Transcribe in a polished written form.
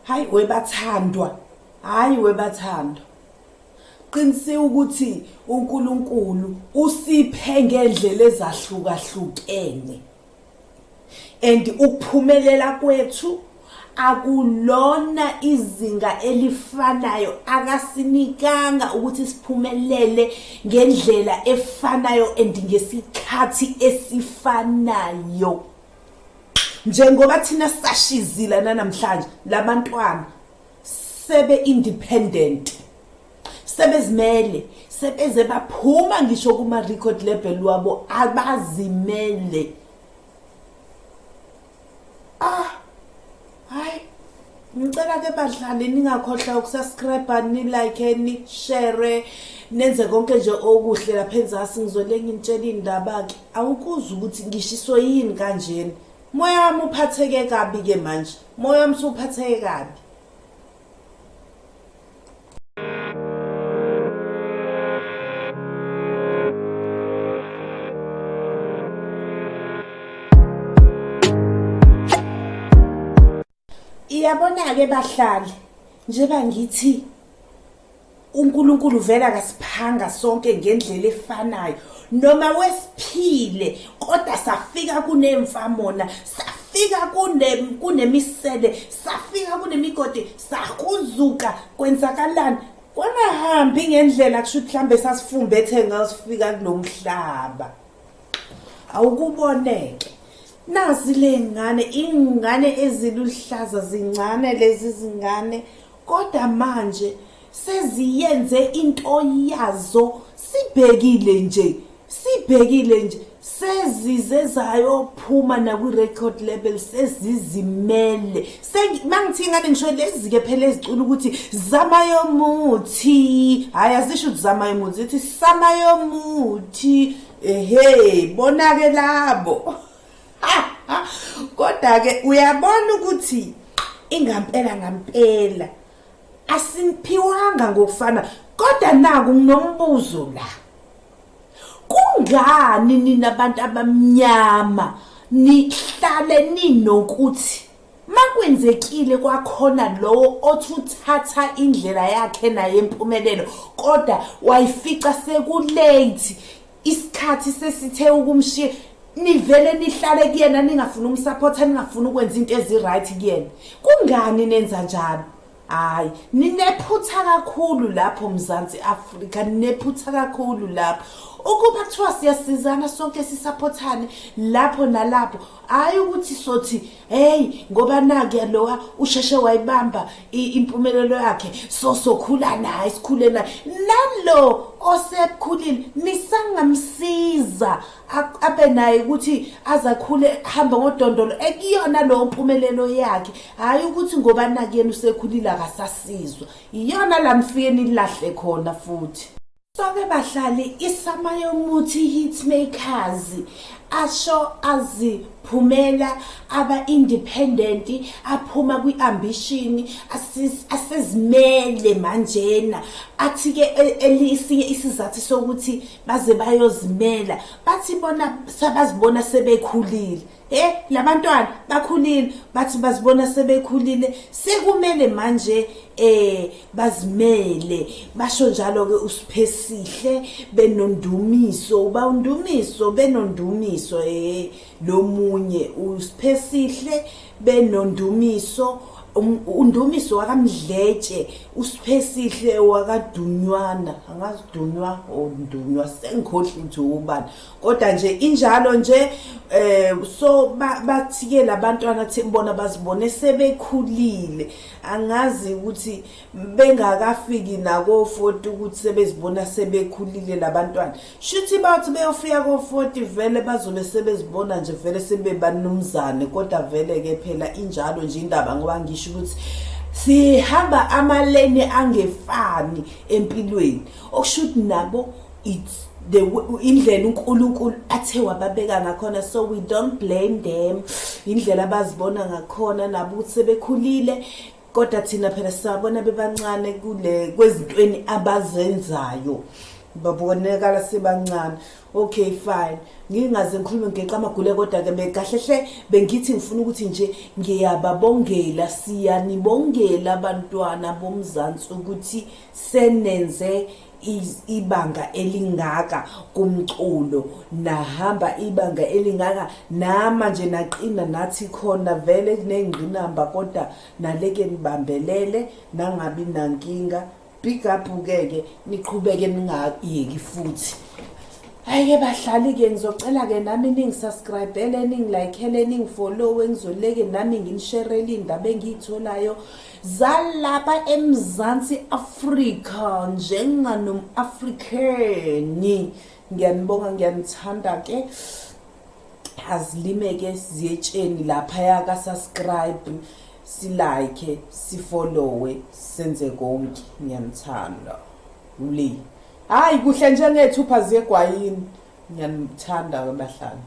Hayi webathandwa, hayi webathandwa. Qiniseka ukuthi uNkulunkulu usiphe ngendlela ezahlukahlukene. And ukuphumelela kwethu akulona izinga elifanayo akasinikanga ukuthi siphumelele ngendlela efanayo and ngesikhathi esifanayo. Njengoba thina sashizila nanamhlanje labantwana sebe independent sebezimele sebeze baphuma ngisho kuma record label wabo abazimele. Ah hayi ngicela ke badlali ningakhohlwa ukusubscribe ni like ni share nenze konke nje okuhle lapha enzasi. Ngizole nginitshela indaba ke awukuzwa ukuthi ngishiswe yini kanjena. Moya wami uphatheke kabi ke manje, moya wami usuphatheke kabi. Iyabona-ke bahlali, njengoba ngithi uNkulunkulu vele akasiphanga sonke ngendlela efanayo noma wesiphile kodwa safika kunemfamona safika kune kunemisele safika kunemigodi sahuzuka kwenzakalani kwangahambi ngendlela kusho ukuthi mhlambe sasifumbethe ngasifika kulomhlaba awukuboneke nazi le ngane ingane eziluhlaza zincane lezi zingane Kodwa manje seziyenze into yazo sibhekile nje sibhekile nje sezize zayophuma nakwi-record label sezizimele. Mangithi ingane ngisho lezi-ke phela ezicula ukuthi zama yomuthi hhayi azisho ukuthi zama yomuthi zithi sama yomuthi ehe bona-ke labo. Kodwa-ke uyabona ukuthi ingampela ngampela asiniphiwanga ngokufana kodwa naku nginombuzo la. Kungani nina bantu abamnyama nihlale ninokuthi makwenzekile kwakhona lowo othi uthatha indlela yakhe naye empumelelo kodwa wayifica sekulate isikhathi sesithe ukumshiya nivele nihlale kuyena ningafuni ukumsupporta ningafuni ukwenza into ezi-right kuyena kungani nenza njalo hayi ninephutha kakhulu lapho Mzansi Afrika ninephutha kakhulu lapho ukuba kuthiwa siyasizana sonke sisupportane lapho nalapho hayi ukuthi sothi hey ngoba nakuya lowa usheshe wayibamba impumelelo yakhe so sokhula naye sikhule naye nalo osekhulile nisangamsiza abe naye ukuthi azakhule hamba ngodondolo ekuyona lowo mpumelelo yakhe hayi ukuthi ngoba nakuyena usekhulile akasasizwa iyona la mfike nilahle khona futhi Soke bahlali isamayomuthi hitmakers asho aziphumela aba independent aphuma kwi ambition asezimele manjena athi ke elisinye isizathu sokuthi baze bayozimela bathi bona sabazibona sebekhulile Eh labantwana bakhulile bathi bazibona sebekhulile sekumele manje eh bazimele basho njalo ke uSiphesihle benondumiso uba undumiso benondumiso eh lomunye uSiphesihle benondumiso undumiso wakamdletshe uSiphesihle wakadunywana angazi dunywa or ndunywa sengikhohle ukuthi ubani kodwa nje injalo nje eh so bathike labantwana thi bona bazibone sebekhulile angazi ukuthi bengakafiki nako 40 ukuthi sebezibona sebekhulile labantwana shuthi bathi beyofika ko 40 vele bazobe sebezibona nje vele sebebanumzane kodwa vele ke phela injalo nje indaba ngoba ngisho ukuthi sihamba amaleni angefani empilweni okusho ukuthi nabo it's the indlela uNkulunkulu athe wababeka ngakhona so we don't blame them indlela abazibona ngakhona nabo ukuthi sebekhulile kodwa thina phela sisabona bebancane kule kwezintweni abazenzayo babonakala sebancane. Okay, fine, ngingaze ngikhulume ngeqa amagule, kodwa-ke bekahle hle bengithi ngifuna ukuthi nje ngiyababongela, siyanibongela abantwana boMzansi ukuthi senenze ibanga elingaka kumculo, nahamba ibanga elingaka, namanje naqina nathi khona vele kuney'ngqinamba, kodwa naleke nibambelele nangabi nankinga. Big up-ke ke, niqhubeke ningayeki futhi. Hhayi-ke bahlali-ke, ngizocela-ke nami ningisubscribe-ele, ningilaykhele, ningifollowe, ngizoleke nami nginisherele iy'ndaba engiy'tholayo zalapha eMzansi Afrika njenganom-African. Ngiyanibonga, ngiyanithanda-ke. Azilime-ke ziyetsheni laphaya ka-subscribe, silike, sifollowe, senze konke. Ngiyanithanda le, hhayi kuhle njengethupha ziyegwayini. Ngiyanithanda-ke bahlali.